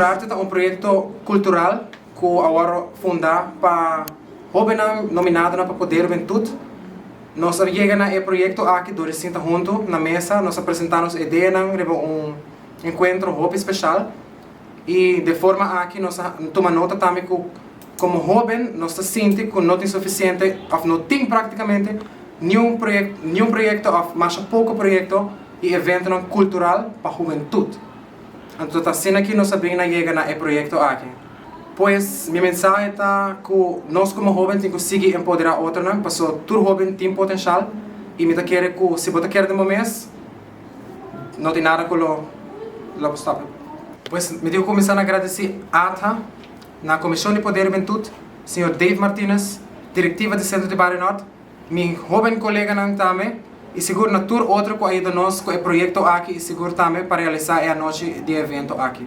Culturarte ta un proyecto cultural cu a wordo funda pa hobennan nominadonan pa Poder Hubentud. Nos a yega na e proyecto aki dor di sinta hunto na mesa, nos a presenta nos ideanan riba un encuentro hopi special y de forma aki nos a tuma nota tambe cu como hoben nos ta sinti cu no tin suficiente of no tin practicamente niun niun proyecto of masha poco proyecto y eventonan cultural pa hubentud. Anto ta asina ki nos a bin na yega na e proyecto aki. Pues mi mensahe ta cu nos como hoben tin cu sigui empodera otronan paso tur hoben tin potencial y mi ta kere cu si bo ta kere den bo mes no tin nada cu lo lo stop. Pues mi tin cu cuminsa na agradeci ATHA, na Comision di Poder Hubentud, señor Dave Martinez, directiva di Centro di Bario Nort, Mi hoben coleganan tambe y sigur na tur otro cu a yuda nos cu e proyecto aki y sigur tambe pa realisa e anochi di e evento aki.